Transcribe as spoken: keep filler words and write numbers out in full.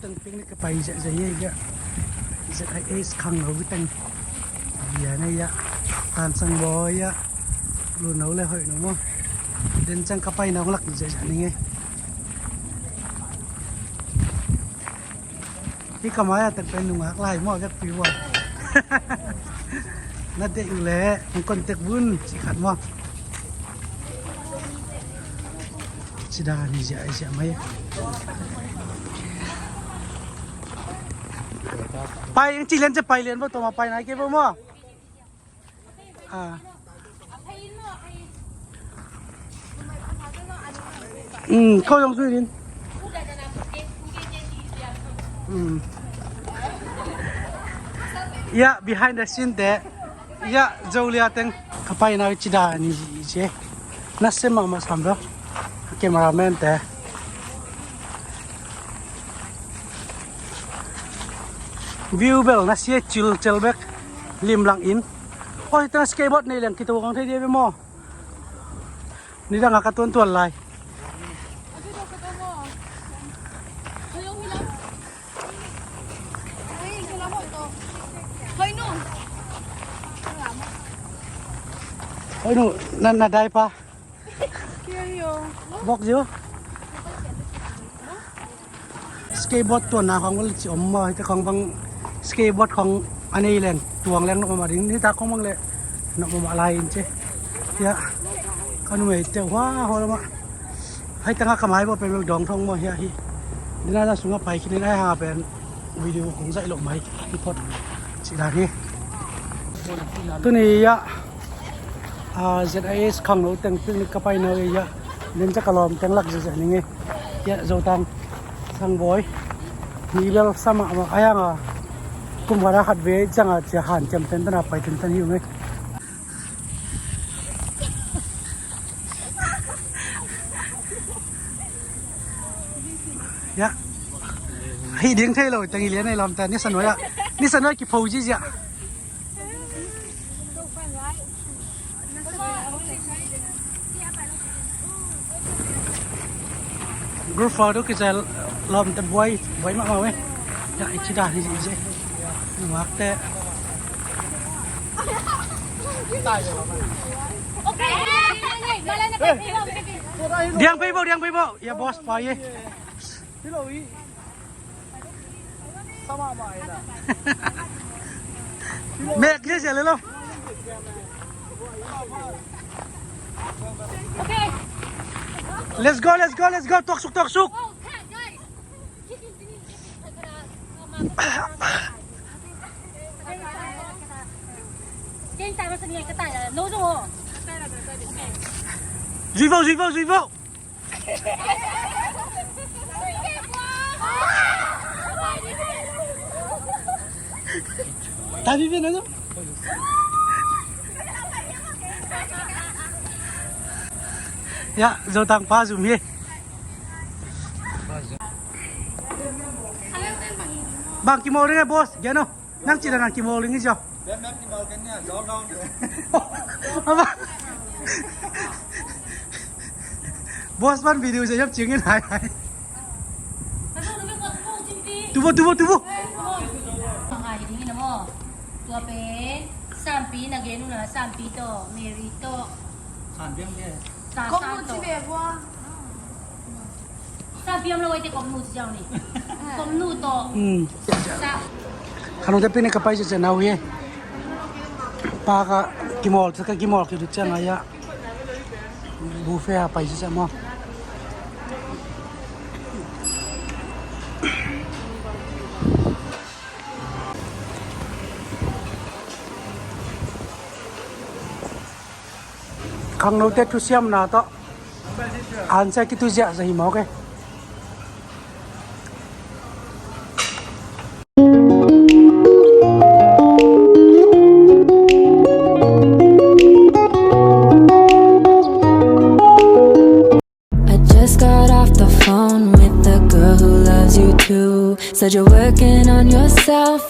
Teng picnic ka pai ziahziah hi a, ZIS khangno teng. Bia nei a, tansang bawi a, luno le hoih no maw. Den ciang ka paina hong lak ziahziah ning ei. Hih ka mai a tek pen nungak lai maw, vekpi ua. Na deih uh leh hong contact un ci khat maw. Ci dan hi ziah, ziah mai. Pai ing ci lian ci pai lian bo, toma pai nai kei bo maw. Ah. Mm, ko zong zui din. Mm. Ya, behind the scene te. Ya, Zolia teng. Ka paina ci dan hi ci. Na sem mahmah sam lo. Cameraman te. View bel na sia cil cel bek. Lim lang in. Oi, teng skateboard nei leng kito kong thei dia be maw. Nidang a ka tuantuan lai. Hoih nu, na, na dai pa. Bok ziu. Skateboard tuanna khong vel ci om maw, hite khong bang skateboard khong a nei leng tuang leng nop mahmah ding, hita khong bang leh nop mahmah lai in ci. Ya, ka numei te hua hua lama. Hai tanga ka mai bo pen vel dong thong maw hia hi. Dina da sunga pai khin in ai ha pen video khong zai lo mai. Report ci dan hi. Tuni ya. Ah, ZIS khangno teng picnic ka paina uh ei a. Nen ca ka lawm teng lak zia zia ning ei. Ia, Zotang sang bawi. Ni bel sa mahmah a, ai ang a. Kum khat a khat ve ciang a cia han ciam ten ten a pai ten ten hi ung ei. Ia. Hi ding thei lo teng i lian ei lawm ta ni sa nuai a. Ni sa nuai ki pho zia zia. Group photo kiza lawmte buai, buai mahmah ve. Ya, i ci dan hi zi. Nuakte. Diang pei bo, diang pei bo. Ya, boss pa ye. Mek le sia le lo. Let's go, let's go, let's go. Tuak suk, tuak suk. Zui vo, zui vo, zui vo. Tabi bia na zo. Ya, Zotang pa zum hi. Bang kimawl ding e, boss. Giano. Nang ci dan nang kimawl ding hi zia. Boss ban video zia yap cing in hai hai. Tubo, tubo, tubo. Tua pen Sampi na gen uh na, Sampi tawh Mary tawh. Sa, sa tawh. Sa piam lo, ai te kong nu ci ziau ni. Kong nu tawh. Sa. Khanung te picnic ka pai ci cian au hi. Pa ka kimawl, ka kimawl ki du cian ai a. Buffet a pai ci cian maw. Khangnote thusiamna tawh ansa kitu ziahziah hi mawk e. I just got off the phone with the girl who loves you too. Said you're working on yourself.